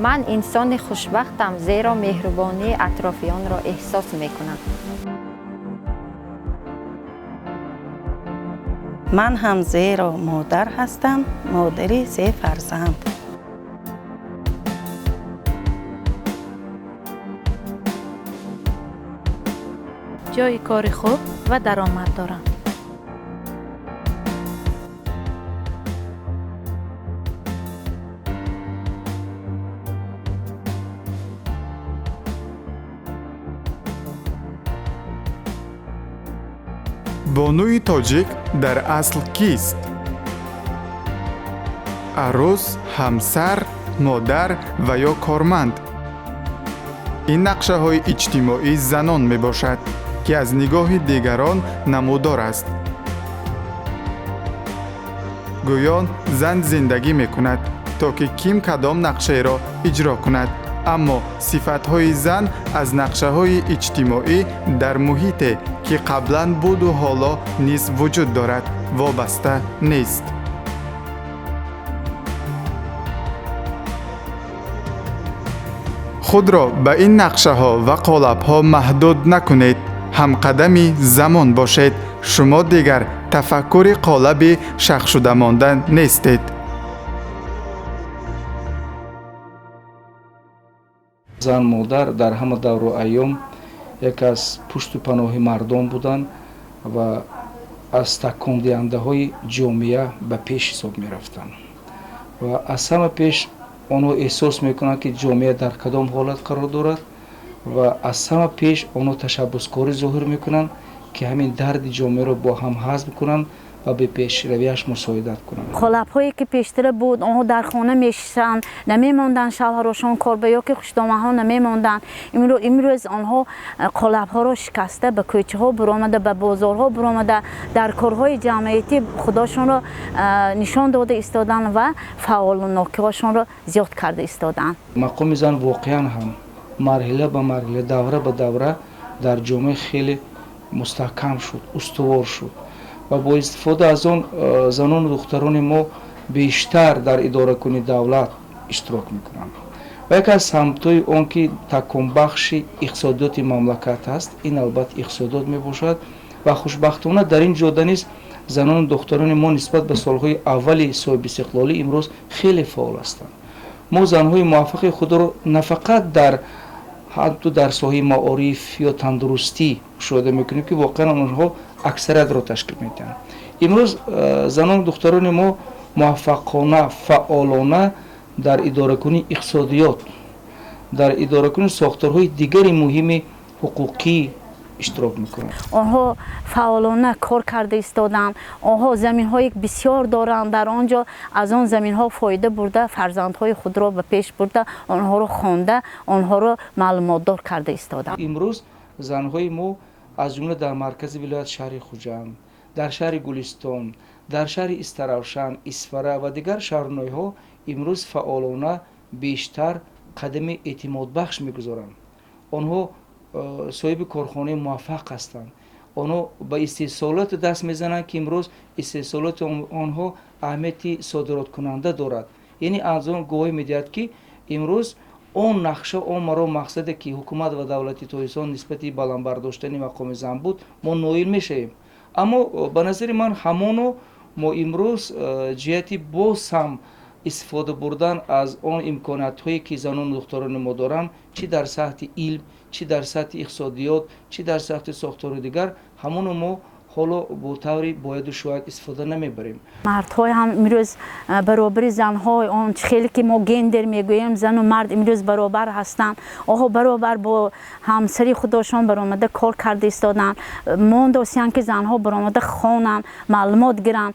Ман инсони хушбахтам, зеро меҳрубонии атрофиёнро эҳсос мекунам. Ман ҳам зеро модар ҳастам, модари се фарзанд. Ҷойи кори хуб ва даромад дорам. Бонуи тоҷик дар асл кист? Арӯс, ҳамсар, модар ва ё корманд? Ин нақшаҳои иҷтимоии занон мебошад, ки аз нигоҳи дигарон намудор аст. Гӯён зан зиндагӣ мекунад, то ки ким кадом нақшаеро иҷро кунад. Аммо сифатҳои зан аз нақшаҳои иҷтимоӣ дар муҳите, ки қаблан буду ҳоло низ вуҷуд дорад, вобаста нест. Худро ба ин нақшаҳо ва қолабҳо маҳдуд накунед. Ҳамқадами замон бошед. Шумо дигар тафаккури қолаби шахшуда монда нестед. Зан модар дар ҳама давру айём яке аз пушту паноҳи мардон буданд ва аз такондиҳандаҳои ҷомеа ба пеш ҳисоб мерафтанд. Ва аз ҳама пеш онҳо эҳсос мекунанд, ки ҷомеа дар кадом ҳолат қарор дорад ва аз ҳама пеш онҳо ташаббускорӣ зоҳир мекунанд, ки ҳамин дарди ҷомеаро бо ҳам ҳазм кунанд ва ба пешравиаш мусоидат кунанд. Қолабҳое ки пештара буд, онҳо дар хона мешишанд, намемонданд шавҳарошон кор ба ё ки хушдомаҳо намемонданд. Имрӯз онҳо қолабҳоро шикаста ба кӯчаҳо буромада, ба бозорҳо буромада, дар корҳои ҷамъиятӣ худошонро нишон дода истоданд ва фаъолнокиҳошонро зиёд карда истоданд. Мақоми зан воқеан ҳам марҳила ба марҳила, давра ба давра дар ҷомеа хеле мустаҳкам шуд, устувор шуд ва бо истифода аз он занону духтарони мо бештар дар идоракунии давлат иштирок мекунанд. Ва яке аз самтҳои он ки таконбахши иқтисодиёти мамлакат аст, ин албатта иқтисодиёт мебошад ва хушбахтона дар ин ҷода низ занону духтарони мо нисбат ба солҳои аввали соҳибистиқлолӣ имрӯз хеле фаъол ҳастанд. Мо занҳои муваффақи худро на фақат дар ҳатто дар соҳаи маориф ё тандурустӣ мушоҳида мекунем, ки воқеан онҳо аксариятро ташкил медиҳанд. Имрӯз занону духтарони мо муваффақона, фаъолона дар идоракунии иқтисодиёт, дар идоракунии сохторҳои дигари муҳими ҳуқуқӣ иштирок мекунанд. Онҳо фаъолона кор карда истоданд. Онҳо заминҳои бисёр доранд, дар он ҷо аз он заминҳо фоида бурда, фарзандҳои худро ба пеш бурда, онҳоро хонда, онҳоро маълумотдор карда истоданд. Имрӯз занҳои мо аз ҷумла дар маркази вилоят шаҳри Хуҷанд, дар шаҳри Гулистон, дар шаҳри Истаравшан, Исфара ва дигар шаҳрноиҳо имрӯз фаъолона бештар қадами эътимодбахш мегузоранд. Онҳо соҳиби корхонаи муваффақ ҳастанд. Онҳо ба истеҳсолоте даст мезананд, ки имрӯз истеҳсолоти онҳо аҳамияти содироткунанда дорад. Яъне аз он гувоҳӣ медиҳад, ки имрӯз он нақша, он маро мақсаде, ки ҳукумат ва давлати Тоҷикистон нисбати баланд бардоштани мақоми зан буд, мо ноил мешавем. Аммо ба назари ман ҳамоно мо имрӯз ҷиҳати боз ҳам истифода бурдан аз он имкониятҳое, ки занону духтарони мо доранд, чӣ дар сатҳи илм, чӣ дар сатҳи иқтисодиёт, чӣ дар сатҳи сохтори дигар, ҳамоно мо ҳоло бо таври бояду шояд истифода намебарем. Мардҳои ҳам имрӯз баробари занҳо, он хеле ки мо гендер мегӯем, зану мард имрӯз баробар ҳастанд. Онҳо баробар бо ҳамсари худошон баромада кор карда истоданд. Мондосиянд, ки занҳо баромада хонанд, маълумот гиранд.